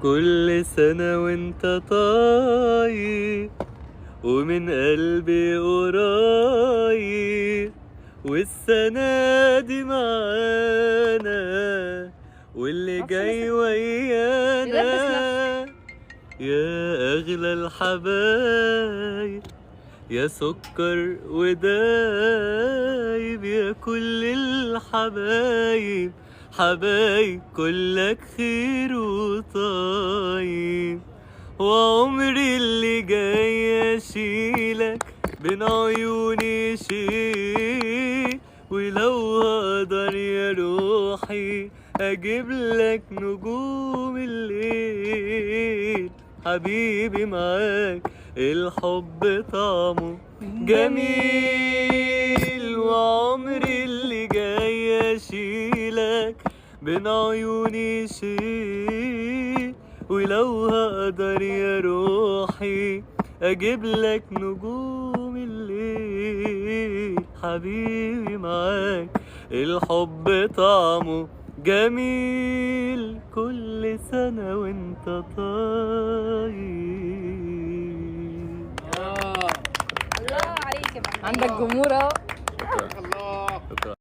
كل سنة وانت طيب، ومن قلبي قريب، والسنة دي معانا واللي معرفش جاي لسه. ويانا. يلبس. يا أغلى الحبايب، يا سكر ودايب، يا كل الحبايب، حبايب كلك خير وطيب. وعمري اللي جاي اشيلك بين عيوني شيل، ولو هقدر يا روحي اجيب لك نجوم الليل. حبيبي معاك الحب طعمه جميل، وعمري اللي جاي اشيلك بين عيوني شيل، ولو هقدر يا روحي اجيب لك نجوم الليل. حبيبي معاك الحب طعمه جميل، كل سنة وانت طيب. الله عليك يا محمد. عندك جمهور اهو. شكرا. الله. شكرا.